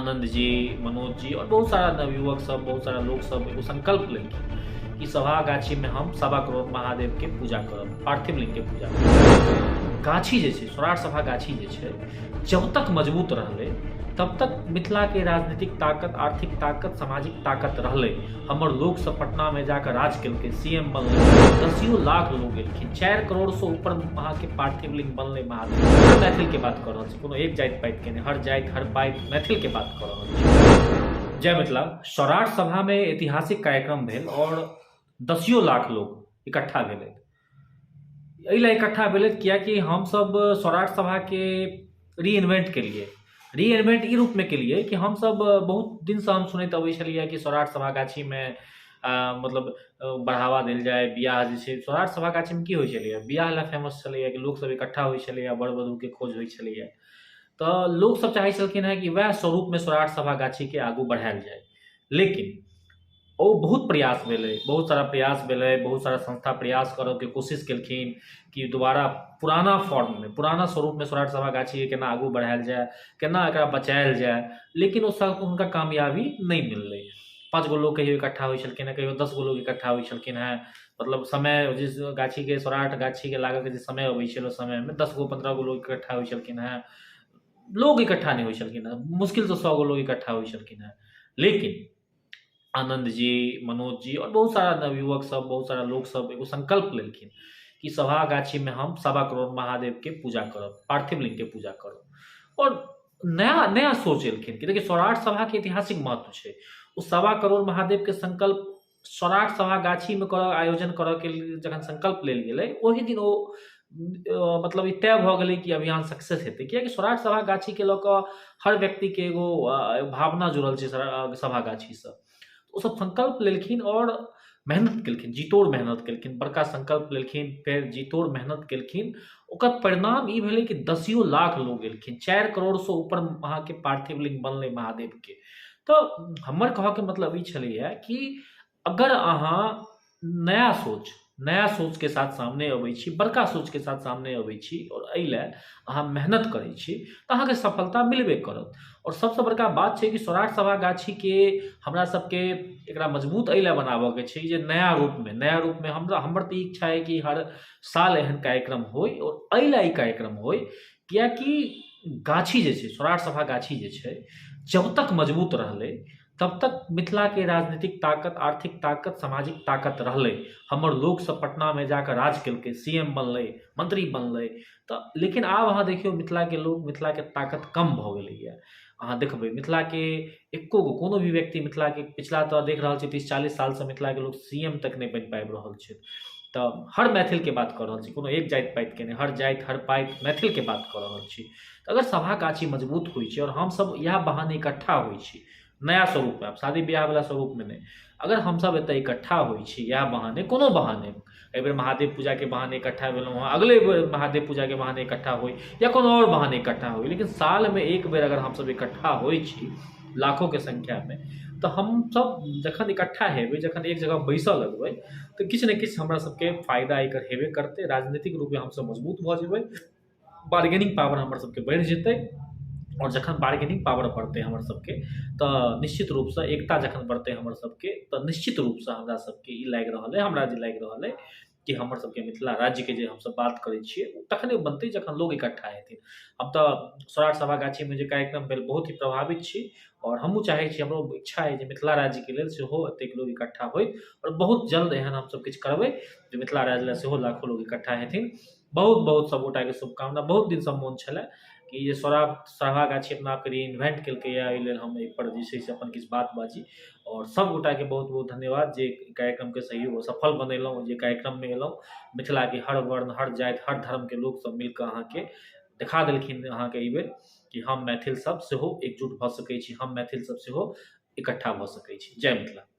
आनंद जी, मनोज जी और बहुत सारा नवयुवक सब, बहुत सारा लोग सब एगो संकल्प लेलखिन कि सभा गाछी में हम 1.25 करोड़ महादेव के पूजा करब, पार्थिव लिंग के पूजा करब। गाछी जे छै, सौराठ सभा गाछी जे छै, जब तक मजबूत रहलै तब तक मिथिला के राजनीतिक ताकत, आर्थिक ताकत, सामाजिक ताकत रहलै। हमर लोक सब पटना में जाकर राज केलकै, सीएम बनलै, दसियो लाख लोग एलखिन, 4 करोड़ से ऊपर अहाँके पार्थिव लिंग बनलै महादेव। हर मैथिल के बात कऽ रहल छी, कोनो एक जाति पाति के नहि, हर जाति हर पाति मैथिल के बात कऽ रहल छी। जय मिथिला। सौराठ सभा में ऐतिहासिक कार्यक्रम भेल और दसियो लाख लोग इकट्ठा भेलै। एहि लए इकट्ठा भेलै किएकि हमसभ सौराठ सभाके री इन्वेंट केलियै। री इन्वेंट ई रूपमे केलियै कि हमसभ बहुत दिनसँ हम सुनैत अबै छलियै कि सौराठ सभा गाछीमे मतलब बढ़ावा देल जाय। बियाह जे छै सौराठ सभा गाछीमे की होइ छलैए, बियाह लए फेमस छलैए कि लोकसभ इकट्ठा होइ छलैए, वर वधूके खोज होइ छलैए। तऽ लोकसभ चाहै छलखिन हेँ कि वएह स्वरूपमे सौराठ सभा गाछीके आगू बढ़ायल जाय। लेकिन ओ बहुत प्रयास भेलै, बहुत सारा प्रयास भेलै, बहुत सारा संस्था प्रयास करऽके कोशिश केलखिन कि दोबारा पुराना फॉर्ममे, पुराना स्वरूपमे सौराठ सभा गाछीके केना आगू बढ़ायल जाय, केना एकरा बचायल जाय। लेकिन ओ सब हुनका कामयाबी नहि मिललै। 5 गो लोग कहियो इकट्ठा होइ छलखिन हेँ, कहियो 10 गो लोग इकट्ठा होइ छलखिन हेँ। मतलब समय जे गाछीके, सौराठ गाछीके लागऽके जे समय अबै छलै, ओहि समयमे 10 गो 15 गो लोग इकट्ठा होइ छलखिन हेँ। लोग इकट्ठा नहि होइ छलखिन हेँ, मुश्किलसँ 100 गो लोग इकट्ठा होइ छलखिन हेँ। लेकिन आनंद जी, मनोज जी और बहुत सारा नवयुवक सब, बहुत सारा लोग सब एगो संकल्प लेलखिन कि सभा गाछी में हम 1.25 करोड़ महादेव के पूजा करब, पार्थिव लिंग के पूजा करब। और नया नया सोच एलखिन कि देखिए सौराठ सभा के ऐतिहासिक महत्व छै। ओ 1.25 करोड़ महादेव के संकल्प सौराठ सभा गाछी में करऽ, आयोजन करऽ के जखन संकल्प लेल गेलै, ओहि दिन ओ मतलब ई तय भऽ गेलै कि अभियान सक्सेस हेतै। कियाकि सौराठ सभा गाछीके लऽ कऽ हर व्यक्तिके एगो भावना जुड़ल छै सभा गाछीसँ। ओसभ संकल्प लेलखिन आओर मेहनत केलखिन, जीतोड़ मेहनत केलखिन, बड़का संकल्प लेलखिन, फेर जीतोड़ मेहनत केलखिन। ओकर परिणाम ई भेलै कि दसियो लाख लोग एलखिन, 4 करोड़सँ ऊपर अहाँके पार्थिव लिंग बनलै महादेवके। तऽ हमर कहऽके मतलब ई छलैए कि अगर अहाँ नया सोच, नया सोचके साथ सामने अबै छी, बड़का सोचके साथ सामने अबै छी आओर एहि लए अहाँ मेहनत करै छी, तऽ अहाँके सफलता मिलबे करत। आओर सबसँ बड़का बात छै कि सौराठ सभा गाछीके हमरा सबके एकरा मजबूत एहि लए बनाबऽके छै जे नया रूपमे, नया रूपमे हमरा, हमर तऽ इच्छा अइ कि हर साल एहन कार्यक्रम होइ। आओर एहि लए ई कार्यक्रम होइ किएकि गाछी जे छै, सौराठ सभा गाछी जे छै, जब तक मजबूत रहलै तब तक मिथिलाके राजनीतिक ताकत, आर्थिक ताकत, सामाजिक ताकत रहलै। हमर लोकसभ पटनामे जाकऽ राज केलकै, सी एम बनलै, मंत्री बनलै। तऽ लेकिन आब अहाँ देखियौ मिथिलाके लोक, मिथिलाके ताकत कम भऽ गेलैए। अहाँ देखबै मिथिलाके एको गो कोनो भी व्यक्ति मिथिलाके पिछला तऽ देख रहल छी 30-40 सालसँ मिथिलाके लोक सी एम तक नहि बनि पाबि रहल छै। तऽ हर मैथिलके बात कऽ रहल छी, कोनो एक जाति पातिके नहि, हर जाति हर पाति मैथिलके बात कऽ रहल छी। अगर सभा गाछी मजबूत होइ छै और हमसभ इएह बहाने इकट्ठा होइ छी नया स्वरूपमे, आब शादी बियाहवला स्वरूपमे नहि, अगर हमसभ एतऽ इकट्ठा होइ छी इएह बहाने, कोनो बहाने, एहिबेर महादेव पूजाके बहाने इकट्ठा भेलहुँ हँ, अगले बेर महादेव पूजाके बहाने इकट्ठा होइ या कोनो आओर बहाने इकट्ठा होइ, लेकिन सालमे एक बेर अगर हमसभ इकट्ठा होइ छी लाखोके संख्यामे, तऽ हमसभ जखन इकट्ठा हेबै, जखन एक जगह बैसऽ लगबै, तऽ किछु ने किछु हमरा सबके फायदा एकर हेबे करतै। राजनीतिक रूपे हमसभ मजबूत भऽ जेबै, बार्गेनिंग पावर हमर सबके बढ़ि जेतै। आओर जखन बार्गेनिंग पावर बढ़तै हमर सबके, तऽ निश्चित रूपसँ एकता जखन बढ़तै हमर सबके, तऽ निश्चित रूपसँ हमरा सबके ई लागि रहल अइ, हमरा जे लागि रहल अइ कि हमर सबके मिथिला राज्यके जे हमसब बात करै छियै, ओ तखने बनतै जखन लोग इकट्ठा हेथिन। हम तऽ सौराठ सभा गाछीमे जे कार्यक्रम भेल बहुत ही प्रभावित छी आओर हमहूँ चाहै छी, हमरो इच्छा अइ जे मिथिला राज्यके लेल सेहो एतेक लोग इकट्ठा होइ आओर बहुत जल्द एहन हमसब किछु करबै जे मिथिला राज्य लए सेहो लाखो लोग इकट्ठा हेथिन। बहुत बहुत सब गोटाके शुभकामना। बहुत दिनसँ मोन छलै कि जे सौराठ सभा गाछी अपना आपके रीइन्वेंट केलकैए, एहि लेल हम एहिपर जे छै से अपन किछु बात बाजी। आओर सब गोटाके बहुत बहुत धन्यवाद जे कार्यक्रमके सहयोग सफल बनेलहुँ, जे कार्यक्रममे एलहुँ। मिथिलाके हर वर्ण, हर जाति, हर धर्मके लोकसब मिलकऽ अहाँके देखा देलखिन अहाँके एहिबेर कि हम मैथिल सब सेहो एकजुट भऽ सकै छी, हम मैथिल सब सेहो इकट्ठा भऽ सकै छी। जय मिथिला।